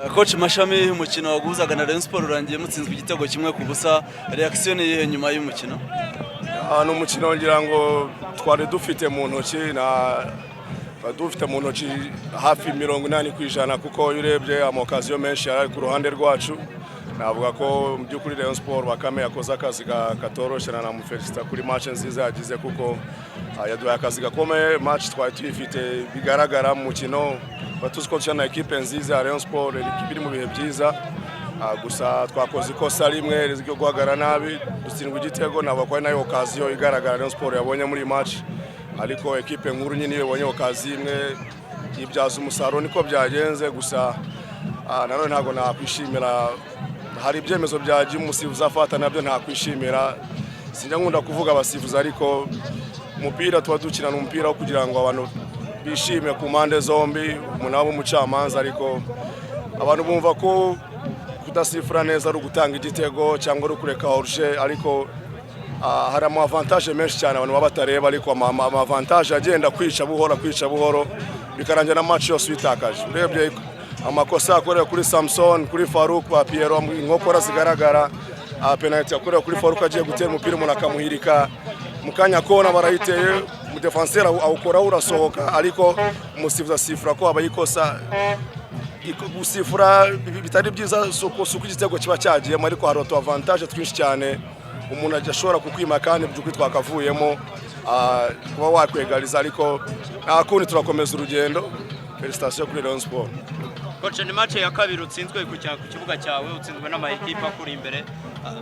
Coach Mashami, umukino waguhuzaga na Rayon Sport urangiye mutsinzwe igitego 1-0. Reaction ni iyihe nyuma y'umukino? Ni umukino ngira ngo twari dufite mu ntoki, na twari dufite mu ntoki hafi 80%, kuko iyo urebye ama occasion menshi yari ari ku ruhande rwacu. Navuga ko mu by'ukuri Rayon Sport, Bakame yakoze akazi katoroshye, na namufelicita kuri match nziza yagize, kuko yaduhaye akazi gakomeye. Match twari tuyifite bigaragara mu mukino, tuba tuzi ko dukina na ekipe nziza ya Rayon Sport, ekipe iri mu bihe byiza. Gusa twakoze ikosa rimwe ryo guhagarara nabi, dutsindwa igitego. Navuga ko ari nayo occasion igaragara Rayon Sport yabonye muri iyi match, ariko ekipe nkuru nyine iyo ibonye occasion imwe yibyaza umusaruro, niko byagenze. Gusa nanone ntabwo nakwishimira, hari ibyemezo byagiye umusifuzi afata nabyo ntakwishimira. Sinjya nkunda kuvuga abasifuzi, ariko umupira tuba dukina ni umupira wo kugira ngo abantu bishime ku mpande zombi, umuntu aba umucamanza, ariko abantu bumva ko kudasifura neza ari ugutanga igitego cyangwa ari ukureka hors-jeu, ariko hari ama avantage menshi cyane abantu baba batareba, ariko ama avantage agenda kwica buhoro, kwica buhoro, bikarangira na match yose uyitakaje. Urebye amakosa yakorewe kuri Samson, kuri Farouk, ba Pierrot, inkokora zigaragara, penalty yakorewe kuri Farouk agiye gutera umupira, umuntu akamuhirika mu kanya, kona barayiteye, umudefanseri awukoraho urasohoka, ariko umusifuzi asifura ko habaye ikosa. Gusifura bitari byiza si uko igitego kiba cyagiyemo, ariko hari utu avantage twinshi cyane umuntu ashobora kukwima, kandi mu by'ukuri twakavuyemo kuba wakwegariza, ariko nta kundi, turakomeza urugendo. Félicitations kuri Rayon Sport. Coach, ni match ya kabiri utsinzwe ku kibuga cyawe, utsinzwe n'ama ekipe akuri imbere.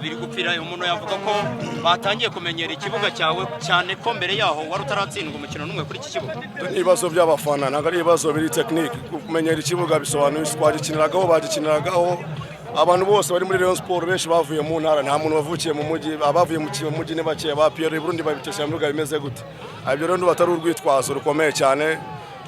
Biri gupfira, umuntu yavuga ko batangiye kumenyera ikibuga cyawe, cyane ko mbere yaho wari utaratsindwa umukino n'umwe kuri iki kibuga. Ni ibibazo by'abafana, ntabwo ari ibibazo biri technique. Kumenyera ikibuga bisobanuye twagikiniragaho, bagikiniragaho. Abantu bose bari muri Rayon Sport benshi bavuye mu ntara, nta muntu wavukiye mu mujyi. Abavuye mu mujyi ni bake. Ba Pierre Burundi babitesha mu bibuga bimeze gute? Ibyo rero batari urwitwazo rukomeye cyane.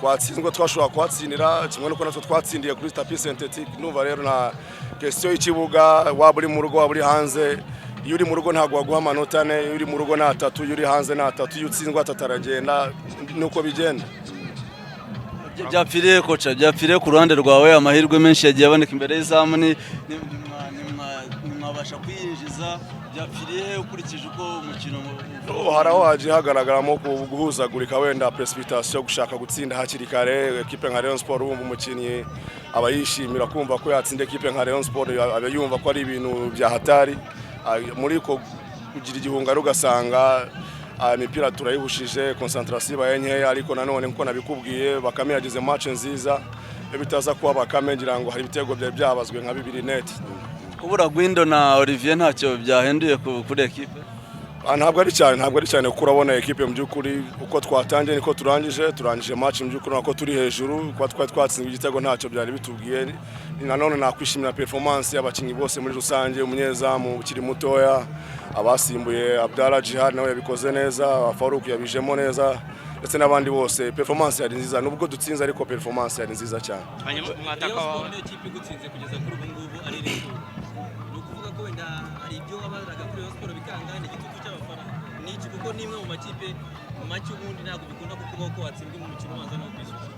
Twatsinzwe, twashobora kuhatsindira, kimwe nuko natwe twatsindiye kuri tapis synthétique. Numva rero na question y'ikibuga, waba uri mu rugo, waba uri hanze, iyo uri mu rugo ntabwo waguha amanota 4, iyo uri mu rugo ni 3, iyo uri hanze ni 3, iyo utsindwa 3 aragenda, nuko bigenda. Byapfiriye, coach, byapfiriye ku ruhande rwawe. Amahirwe menshi yagiye aboneka imbere y'izamu, ntimwabasha kuyinjiza. Byapfiriye ukurikije uko umukino Hari aho hagiye hagaragaramo guhuzagurika, wenda précipitation, gushaka gutsinda hakiri kare. Ekipe nka Rayon Sport, wumva umukinnyi aba yishimira kumva ko yatsinda ekipe nka Rayon Sport, aba yumva ko ari ibintu bya hatari. Muri ko kugira igihunga ugasanga imipira turayihushije, concentration ibaye nkeya. Ariko nanone nkuko nabikubwiye, Bakame yagize match nziza. Iyo bitaza kuba Bakame, ngira ngo hari ibitego byari byabazwe nka 2 net. Kubura Guindo na Olivier ntacyo byahinduye kuri ekipe? Ntabwo ari cyane, ntabwo ari cyane, kuko urabona ekipe mu by'ukuri uko twatangiye niko turangije match. Mu by'ukuri nako turi hejuru, kuba twari twatsinzwe igitego ntacyo byari bitubwiye. Nanone nakwishimira performance y'abakinnyi bose muri rusange, umunyezamu ukiri mutoya, abasimbuye, Abdallah Jihad nawe yabikoze neza, Farouk yabijemo neza, ndetse n'abandi bose. Performance yari nziza nubwo dutsinze, ariko performance yari nziza cyane. Hanyuma mwataka Rayon wawe Sport niyo kipe igutsinze kugeza kuri ubu ngubu ari retour. Ni ukuvuga ko wenda hari ibyo wabaraga kuri Rayon Sport bikanga, ni igitutu cy'abafana, ni iki? Kuko ni imwe mu makipe make ubundi ntabwo bikunda kukubaho ko watsindwa mu mukino ubanza no kwishyura.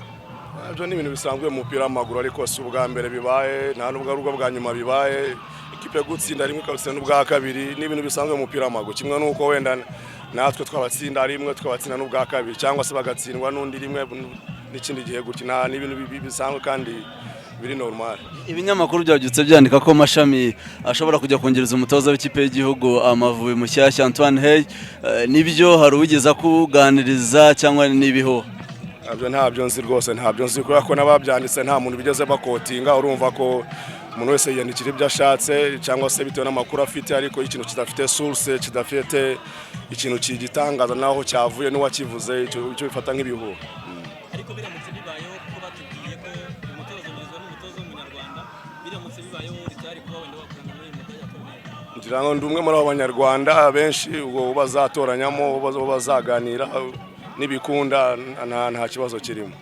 Ibyo ni ibintu bisanzwe mu mupira w'amaguru, ariko si ubwa mbere bibaye, nta nubwo ari ubwo bwa nyuma bibaye. Ikipe gutsinda rimwe ikawutsinda n'ubwa kabiri ni ibintu bisanzwe mu mupira w'amaguru, kimwe n'uko wenda natwe twabatsinda rimwe tukabatsinda n'ubwa kabiri, cyangwa se bagatsindwa n'undi rimwe n'ikindi gihe gutya. Ni ibintu bisanzwe kandi biri normal. Ibinyamakuru byabyutse byandika ko Mashami ashobora kujya kongereza umutoza w'ikipe y'igihugu Amavubi mushyashya Antoine Hey. Nibyo, hari uwigeze akuganiriza cyangwa n'ibihuha? Ntabyo, ntabyo nzi rwose, ntabyo nzi, kubera ko n'ababyanditse nta muntu bigeze bakotinga. Urumva ko umuntu wese yiyandikira ibyo ashatse cyangwa se bitewe n'amakuru afite, ariko iyo ikintu kidafite source, kidafite ikintu kigitangaza naho cyavuye n'uwakivuze, icyo bifata nk'ibihuha. Ariko biramutse bibayeho, kuko batubwiye ko umutoza ugizwe n'umutoza w'umunyarwanda, biramutse bibayeho ritari kuba wenda wakorana n'uyu mutoza Corneille? Ngira ngo ndi umwe muri abo banyarwanda benshi ubwo bazatoranyamo, bazaganira, nibikunda nta kibazo kirimo.